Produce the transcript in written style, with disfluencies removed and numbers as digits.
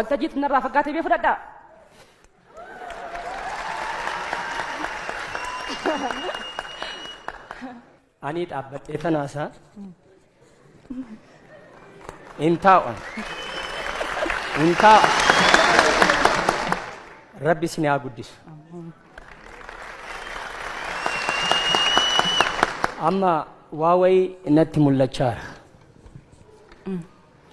Waltajjiitti narraa faggaatee bee fudhadhaa. Ani dhaabbadhee tanaasaa hin taa'u. Hin taa'u. Rabbi isin haa guddisu. Amma waa wayii natti mul'achaa jira.